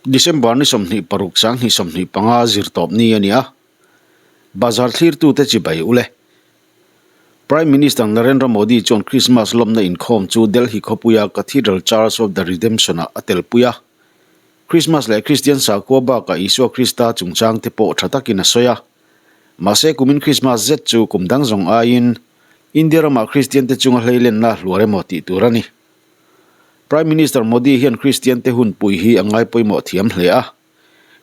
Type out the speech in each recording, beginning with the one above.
December ni 26 2025 zirtawp ni a ni a, bazar thlirtute chibai u le. Prime Minister Narendra Modi chuan Krismas lawmna inkhawm chu Delhi khawpuia Cathedral Church of the Redemption-ah a telpui a. Krismas leh Kristian sakhua bakah Isua Krista chungchang te pawh tha takin a sawi a. Mahse kumin Krismas zet chu kum dang zawng aiin India ramah Kristian te chunga hleilenna hluar emaw tih tur a ni. Prime Minister Modi hian Kristian te hunpui hi a ngai pawimawh thiam hle a.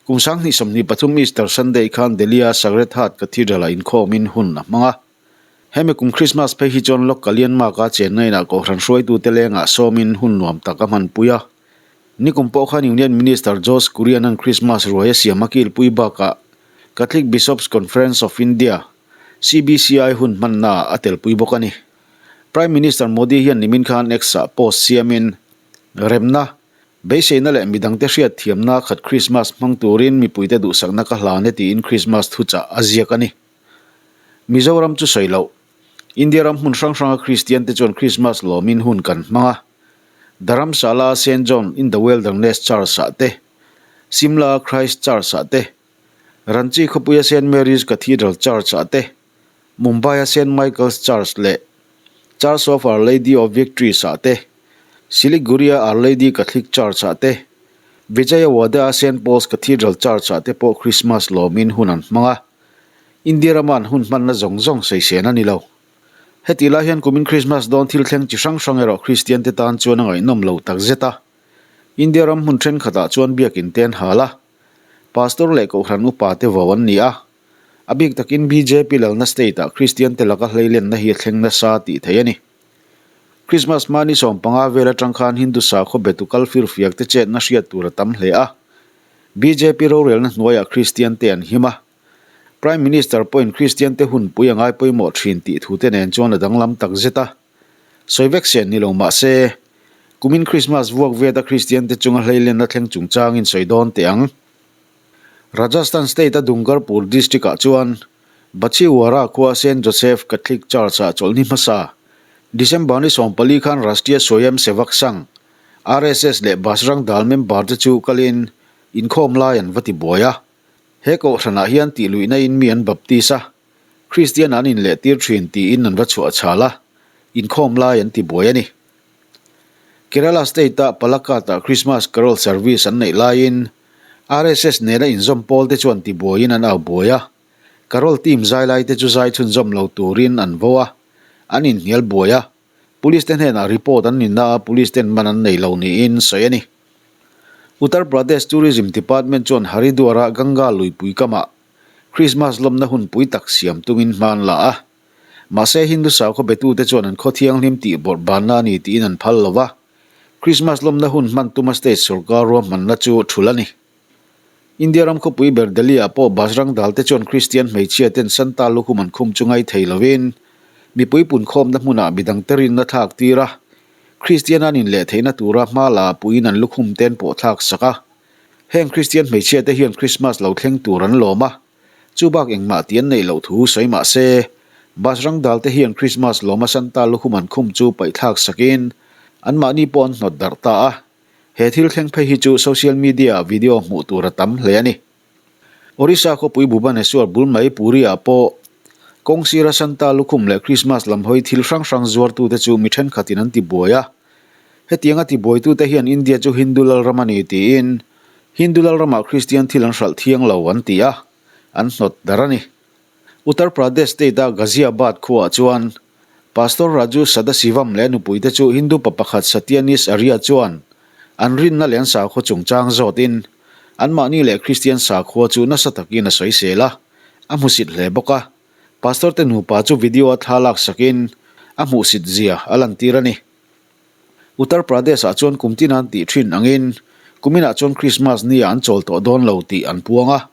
Kum 2023 Easter Sunday khan Delhi-a Sacred Heart Cathedral-ah inkhawmin hun a hmang a. Hemi kum Christmas phei hi chuan Lok Kalyan Marg-a chenna inah Kohhran hruaitute lengah sawmin hun nuam tak a hmanpui a. Nikum pawh khan Union Minister Jose Kurian-a'n Christmas ruai a siam a kilpui bakah Catholic Bishops Conference of India, CBCI, hun hmannaah a telpui bawk a ni. Prime Minister Modi hian nimin khan X-ah post siamin, Remna, beiseina leh midangte hriatthiamna khat Christmas hmang turin mipuite duhsakna ka hlan e tiin Christmas thuchah a ziak a ni. Mizoram chu sawi loh. India ram hmun hrang hranga Kristian te chuan Krismas lawmin hun kan hmang a. Dharamsala-a Saint John in the Wilderness Church-ah te, Simla-a Christ Church-ah te, Ranchi khawpuia Saint Mary's Cathedral Church-ah te, Mumbai-a Saint Michael's Church leh Church of Our Lady of Victories-ah te, Siliguri-a Our Lady Catholic Church-ah te, Vijayawada-a Saint Paul's Cathedral Church-ah te pawh Krismas lawmin hun an hmang a. India rama an hun hmanna zawng zawng sawisên a ni lo. Hetih lai hian kumin Krismas dawn thil thleng chi hrang hrang erawh Kristian te tan chuan a ngaihnawm lo tak zet a. India ram hmun thenkhatah chuan biakin te an hal a. Pastor leh Kohhran upa te vo an ni a. A bik takin bjp lalna state ah Kristian te laka hleilenna hi a thleng nasa tih theih a ni. Krismas hma ni 15 vel atang khan Hindu sakhaw betu kal firfiak te chetna hriat tur a tam hle a. Bjp rorelna hnuaiah Kristian te an him a. Prime Minister pawhin Kristian te hunpui a ngai pawimawh thin tih thu te nen chuan a danglam tak zet a. Sawi vek sen ni lo mah se, kumin Krismas vuak vet a Kristian te chunga hleilenna thleng chungchangin sawi dawn teh ang. Rajasthan state a Dungarpur district ah chuan Bachhiwara khua Saint Joseph Catholic Church ah chawlhni hmasa December ni 14 khan Rashtriya Swayamsevak Sangh, RSS, leh Bajrang Dal member te chu kalin inkhawm lai an va ti buai a. He kohhranah hian tihluihna in mi an baptis a, Kristian an inlehtir thin tiin an va chhuah chhal a, inkhawm lai an ti buai a ni. Kerala state-a Palakkad-ah Christmas Carol Service an neih laiin RSS nena inzawm pawl te chuan ti buaiin an au buai a, Carol team zai lai te chu zai chhunzawm lo turin an vo a, an inhnial buai a. Police te hnenah report an nihna a police ten man an nei lo niin sawi a ni. Uttar Pradesh Tourism Department chuan Haridwar-a Ganga luipui kamah Christmas lawmna hunpui tak siam tumin hma an la a. Mahse Hindu sakhaw betute chuan an khaw thianghlim tih bawrh banna a ni tiin an phal lo va. Christmas lawmna hun hman tuma state sorkar ruahmanna chu thul a ni. India ram khawpui ber Delhi-ah pawh Bajrang Dal te chuan Kristian hmeichhia ten Santa lukhum an khum chu ngai thei lovin mipui punkhawmna hmunah midangte rinna thlak tir a, Kristian an inleh theihna tura hma la puiin an lukhum ten pawh thlak sak a. Heng Kristian hmeichhia te hian Krismas lo thleng tur an lawm a, chu bak engmah tih an neih loh thu sawi mah se, Bajrang Dal te hian Krismas lawma Santa lukhum an khum chu paihthlak sakin anmahni pawh an hnawt darh ta a. He thil thleng phei hi chu social media ah video hmuh tur a tam hle a ni. Orissa khawpui Bhubaneswar bul mai Puri ah pawh kawng sira Santa lukhum leh Christmas lam hawi thil hrang hrang zuartute chu mi thenkhatin an ti buai a. Hetianga ti buaitute hian India chu Hindu lalram a ni tiin Hindu lalramah Christian thil an hralh thiang lo an ti a, an hnawt dar a ni. Uttar Pradesh state-a Ghaziabad khuaah chuan Pastor Raju Sadasivam leh a nupuite chu Hindu pa pakhat Satyanesh Arya chuan an rinna leh an sakhua chungchang zawtin anmahni leh Kristian sakhua chu nasa takin a sawisel a, a hmusit hle bawk a. Pastor te nupa chu video-a thla laksakin a hmuhsit zia a lantir a ni. Uttar Pradesh-ah chuan kum tin an tih thin angin kuminah chuan Krismas ni-ah an chawl tawh dawn lo tih an puang a.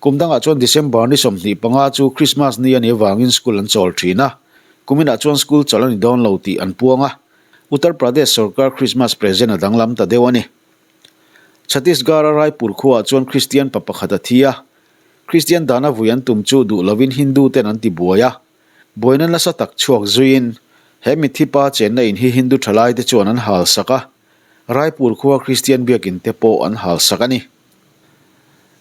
Kum dangah chuan December ni 25 chu Krismas ni a nih avangin school an chawl thin a, kuminah chuan school chawlh a ni dawn lo tih an puang a. Uttar Pradesh sorkar Krismas present a danglam ta deuh a ni. Chhattisgarh-a Raipur khuaah chuan Kristian pa pakhat a thi a, Kristian dana vui an tum chu duh lovin Hindu ten an ti buai a. Buaina nasa tak chhuak zuiin he mitthi pa chenna in hi Hindu thalaite chuan an hal sak a, Raipur khua Kristian biakin te pawh an hal sak a ni.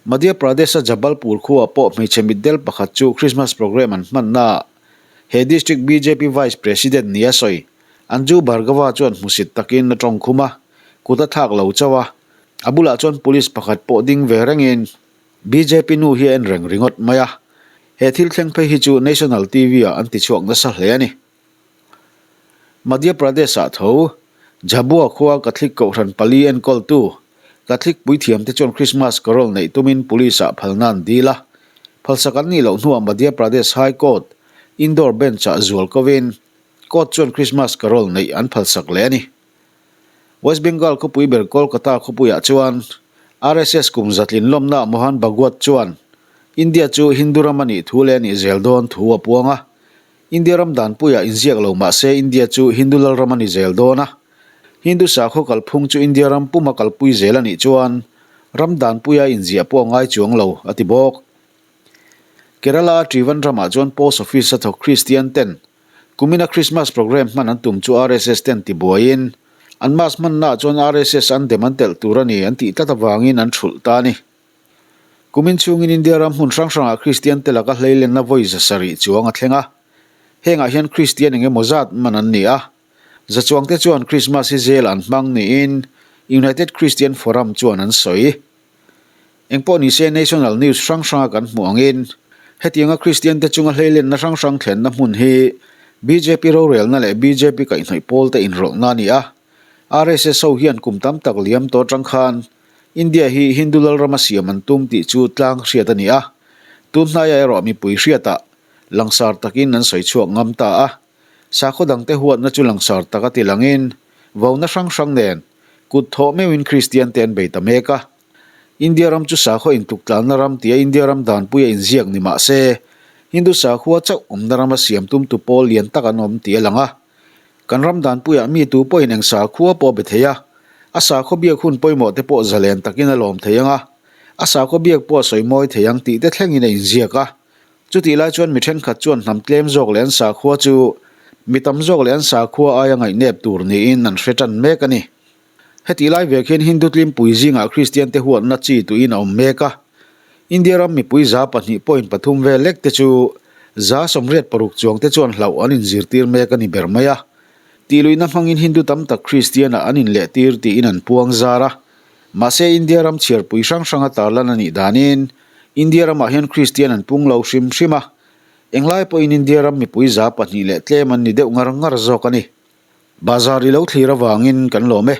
Madhya Pradesh-a Jabalpur khuaah pawh hmeichhe mitdel pakhat chu Christmas programme an hmannaah he district bjp Vice President nia sawi Anju Bhargava chuan hmusit takin a tawng khum a, kut a thlak lo chauh a. A bulah chuan police pakhat pawh ding ve rengin bjp nu hi a en reng ringawt mai a. He thil thleng phei hi chu National TV-ah an tichhuak nasa hle a ni. Madhya Pradesh-ah tho, Jhabua khua Catholic Kohhran pali enkawltu, Catholic puithiamte chuan Christmas carol neih tumin police-ah phalna an dil a. Phalsak an nih loh hnuah Madhya Pradesh High Court, Indore Bench-ah zual kovin, Court chuan Christmas carol neih an phalsak leh a ni. West Bengal khawpui ber Kolkata khawpuiah chuan RSS kum zatlin lawmnaah Mohan Bhagwat chuan India chu Hindu ram a nih thu leh a nih zel dawn thu a puang a. India ram danpuiah inziak lo mah se India chu Hindu lalram a ni zel dawn a. Hindu sakhaw kalphung chu India ram puma kalpui zel a nih chuan ram danpuia inziah pawh a ngai chuang lo, a ti bawk. Kerala-a Trivandrum-ah chuan Post Office-a thawk Kristian ten kumina Christmas programme hman an tum chu RSS ten tibuaiin an mass hmannaah chuan RSS an dem an telh tur a ni an tih tlat avangin an thulh ta a ni. Kumin chhungin India ram hmun hrang hrangah Kristian te laka hleilenna vawi 700 chuang a thleng a. Hengah hian Kristian eng emaw zat man an ni a. Za chuangte chuan Krismas hi zel an hmang niin United Christian Forum chuan an sawi. Engpawh nise National News hrang hranga kan hmuh angin hetianga Kristian te chunga hleilenna hrang hrang thlenna hmun hi bjp rorelna leh bjp kaihhnawih pawl te inrawlhna a ni a. RSS ho hian kum tam tak liam tawh atang khan India hi Hindu lalrama siam an tum tih chu tlang hriat a ni a, tun hnaiah erawh mipui hriatah langsar takin an sawi chhuak ngam ta a. Sakhaw dangte huatna chu langsar tak a ti langin vauna hrang hrang nen kut thawh meuhin Kristian te an bei ta mek a. India ram chu sakhaw intuktlanna ram tia India ram danpuia inziak ni mah se, Hindu sakhua chauh awmna rama siam tumtu pawl lian tak an awm tih a lang a. Kan ram danpuiah mi tu pawhin eng sakhua pawh a be thei a, a sakhaw biak hun pawimawh te pawh zalen takin a lawm thei ang a, a sakhaw biak pawh a sawi mawi thei ang tih te thlengin a inziak a. Chutih lai chuan mi thenkhat chuan hnam tlem zawk leh an sakhua chu mi tam zawk leh an sakhua aia ngaihnep tur niin an hre tan mek a ni. Hetih lai vek hian Hindu tlimpui zingah Kristian te huatna chi tuin a awm mek a. India ram mipui 2.3 vel lek te chu 86% chuang te chuan hlauh an inzirtir mek a ni ber mai a. Tihluihna hmangin Hindu tam tak Kristian-ah an inlehtir tiin an puang zar a. Mahse India ram chhiarpui hrang hranga tarlan a nih danin India ramah hian Kristian an pung lo hrim hrim a. Englai pawhin India ram mipui 2% leh tlem an ni deuh ngar ngar zawk a ni. Bazar i lo thlir avangin kan lawm e.